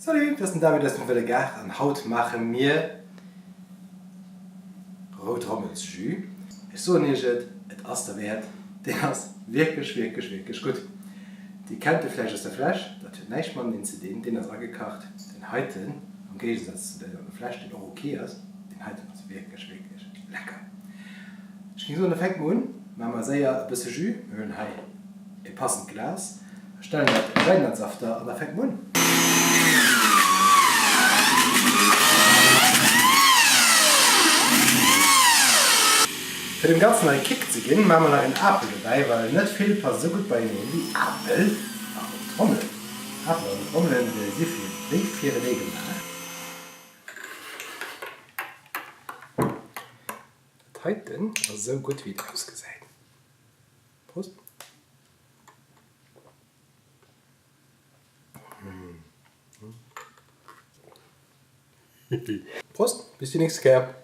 Salut, dat ass den David aus dem Wëlle Gaart an haut maache mir Rout Rommelsjus. Ech soen iech et, et ass derwäert, deen ass wierklech, wierklech, wierklech gutt. Dir kennt e vläicht aus der Fläsch, dat huet näischt mateneen ze dinn, deen ass agekacht. Deen heiten, am Géigesaz zu deem an der Fläsch, deen och ok ass, deen heiten ass wierklech, wierklech lecker. Ech géing soen, da fänke mer un, maache mer séier e bësse Jus. Mir huelen hei e passend Glas, stellen dat bäi den Entsafter an da fänke mer un. Fir dem Ganzen nach e Kick ze ginn, maache mer nach een Apel dobäi, well net vill passt esou gutt beieneen wéi Apel a rout Rommelen. Apel a rout Rommelen, déi si fir wéi firenee gemaach. Dat heiten ass esou gutt wéi et ausgesäit. Prost! Prost, bis déi nächste Kéier!